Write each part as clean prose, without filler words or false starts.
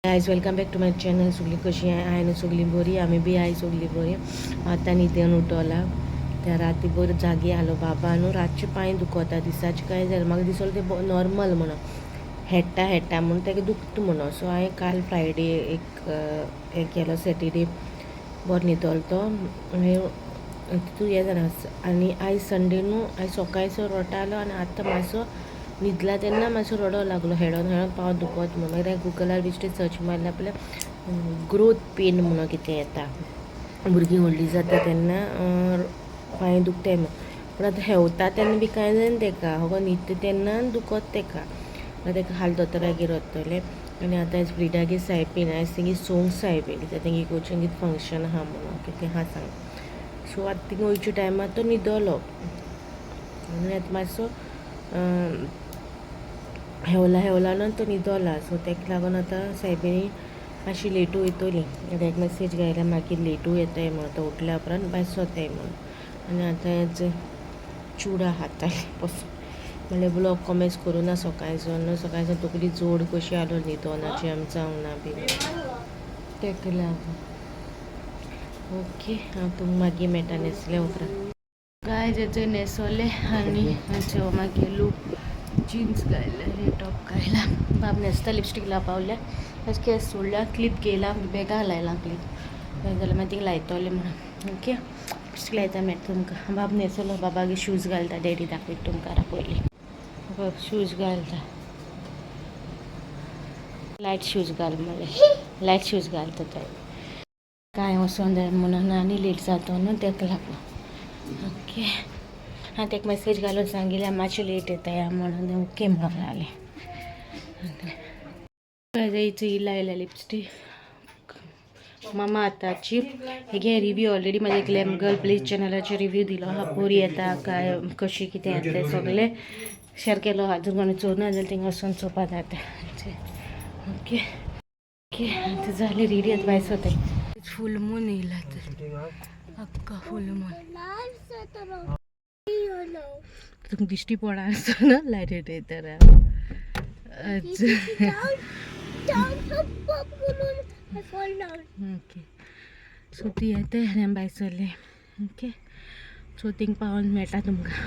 Guys, welcome back to my channel. सगळी कशी आहे न्हू सगळी बरी, आमी बी I सगळी बरी. आतां न्हिदेन उठला त्या राती बरो जागी आलो बाबा न्हू. रातचे पांय दुखता, दिसाचे कांय जालें म्हाका दिसलें तें नॉर्मल म्हणून, हेडटा हेडटा म्हणून तेका दुखता म्हणून. सो हांवें काल फ्रायडे एक हें केलो, सॅटर्डे बरो न्हिदलो तो, मागीर तितू हें जालें. आनी आयज संडे न्हू, आयज सकाळचो रडटालो आनी आतां मातसो न्हिदला तेन्ना मातसो रडो लागलो, हेडोन हेडोन पांव दुखत म्हणून. मागीर हांवें गुगलार बेश्टें सर्च मारलें, आपल्या ग्रोथ पेन म्हणून कितें येता, भुरगीं व्हडलीं जाता तेन्ना पांय दुखताय म्हणून. पूण आतां हेवता तेन्ना बी कांय जायना तेका, हो न्हिदता तेन्ना दुखत तेका. मागीर तेका हाल दोतोरागेर व्हरतलें. आनी आतां आयज फ्रिडागेर सायबीण, आयज तेंगे सोंग सायबीण कित्याक तेंगे कोचिंग कितें फंक्शन आहा म्हणून कितें आहा सांग. सो आतां थिंगा वयच्या टायमार तो न्हिदलो आनी आतां मातसो हेवला हेवला ना तो न्हिदोला. सो तेका लागून आतां सायबिणी मातशी लेटू वयतली. आतां एक मेसेज घायल्या मागीर लेटू येताय म्हणून, तो उठल्या उपरांत भायर सरताय म्हणून. आनी आतां हेच चुडा खातालें बसून, म्हणल्यार ब्लॉग कमेंट्स करूं ना सकाळच्यान सकाळच्यान तकली जोड कशी आलो न्हिदोना, जेम जावंक ना बी तेका लागून. ओके, हांव तुमकां मागीर मेळटा न्हेसले उपरांत. गायज, हेचे न्हेसोले आनी हाचो मागीर लूक, जिन्स घायले आनी टॉप घायला. बाब न्हेसता, लिपस्टीक लावपा उरल्या. केस सोडल्या, क्लिप घेयला, बॅगा लायला क्लिप जाल्यार मागीर थिंग लायतोले म्हणून. ओके, लिपस्टीक लायता मेळटा तुमकां. बाब न्हेसलो, बाबागे शूज घालता. डॅडी दाखयता तुमकां पयलीं. बाब शूज घालता, लायट शूज घाल म्हणलें, लायट शूज घालता तो. काय वचोन जाय म्हणून आनी लेट जातो न्हू तेका लागून. ओके, हांव तेका मेसेज घालून सांगिल्लें मातशें लेट येता म्हणून, ओके म्हणून लागलें. ही लायल्या लिपस्टीक मामा आताची. हेगे रिव्यू ऑलरेडी म्हाजे ग्लॅम गर्ल प्लीज चॅनलाचेर रिव्यू दिलो आहा. बरी येता काय कशी कितें येता तें सगळें शेअर केलो. अजून कोणी चोवना जाल्यार थिंगा वचोन चोवपा जाता. ओके ओके, आतां जालें रेडी, आतां भायर सरताय. फूल मून येयला तर, अक्का फूल मून तुमकां दिश्टी पडा आसतना लायट येता. अच्छा, ओके, सो ती येता आनी आमी भायर सरले. ओके, सो थिंग पावोन मेळटा तुमकां.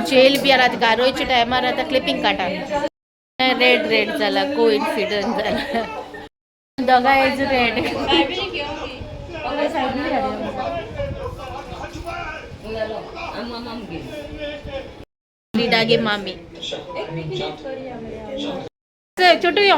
जेल बी आतां गारोयच्या टायमार आतां क्लिपींग काडटा. रेड रेड जाला, कोइन्सिडन्स जाला, दोगांय is red. फ्रिडागे मामी छोटू यो.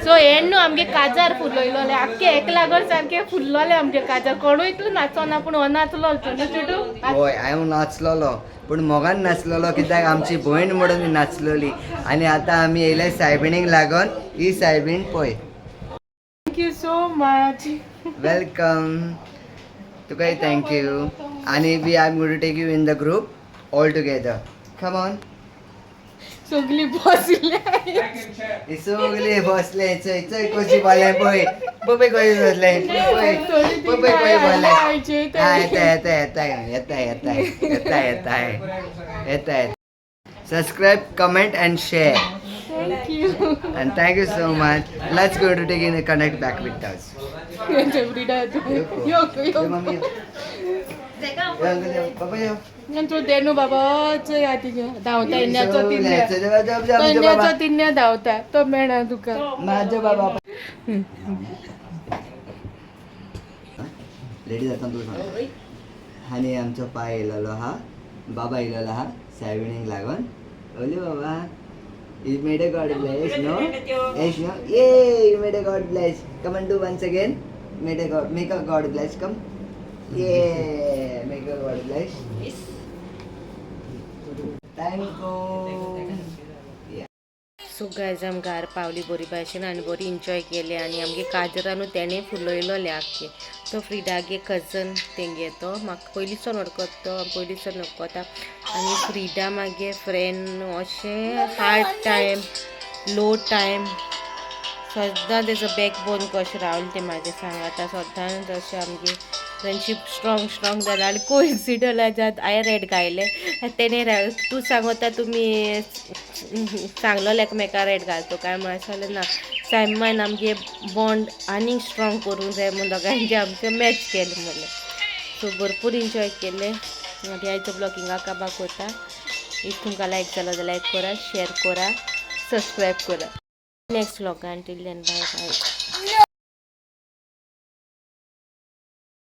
सो हें न्हू आमगे काजार फुलयलोले, आख्खे एक लागोन सारके फुल्लोले आमगे काजार. कोणूय इतलो नाचोना पूण हो नाचलो न्हू छोटू. हय, हांव नाचलोलो पूण मोगान नाचलोलो, कित्याक आमची भयण म्हणून नाचलोली. आनी आतां आमी येयले सायबिणीक लागून. ही सायबीण पळय. Thank you so much. Welcome, तुकाय thank you. आनी we are going to take you in the group all together, come on. सगळी बसले. सगळे बसले. चोय चोय कशी बसले पळय, पळय कशी बसले पळय, पळय पळय बसले. हा, येता येता येता येता येता येता येता येता. Subscribe, comment and share. Thank you. And thank you so much. Let's go to take in connect back with us. यो यो. Mummy, बाबा यो. तो देनू बाबा, चोय आती धांवता, येन्याचो तिन्या, तो येन्याचो तिन्या धांवता, तो मेळना तुका. माझो बाबा रेडी जाता तूं सांग. आनी आमचो पाय येयलेलो आहा, बाबा येयलेलो आहा सायबिणीक लागून. ओले बाबा, You made a God bless, no? Yes, no? Yay! You made a God bless. Come and do once again. Made a God, make a God bless. Come. Yeah! Make a God bless. Thank you. Yeah. So guys, आम घार पावली बरी भाशेन आनी बरी enjoy केले. आनी आमगे काजरा न्हू तेणें फुलयलोलें आख्खें. तो फ्रिडागे कजन तेंगे, तो म्हाका पयलींच्यान वळखता, तो पयलींच्यान वळखता. आनी फ्रिडा मागे फ्रेंड अशें हार्ड टायम लो टायम सद्दां तेजो बॅकबोन कशें रावलें तें म्हाजें सांगाता सद्दां. जशें आमगे फ्रेंडशीप स्ट्रॉंग स्ट्रॉंग जाला. आनी कोइन्सिडल जात हांवें रेड घायलें तेणे, तूं सांगता तुमी सांगलोलें एकमेका रेड घालतो काय म्हण. जालें ना, सायमान आमगे बॉन्ड आनीक स्ट्रॉंग करूंक जाय म्हूण दोगांयचे आमचें मॅच केलें म्हणलें. सो भरपूर एन्जॉय केलें. आनी आयचो ब्लॉग हिंगा काबार कोरता. If तुमकां लायक जालो जाल्यार लायक करा, शेअर करा, सबस्क्रायब करा. नेक्स्ट व्लॉगान, till then bye bye.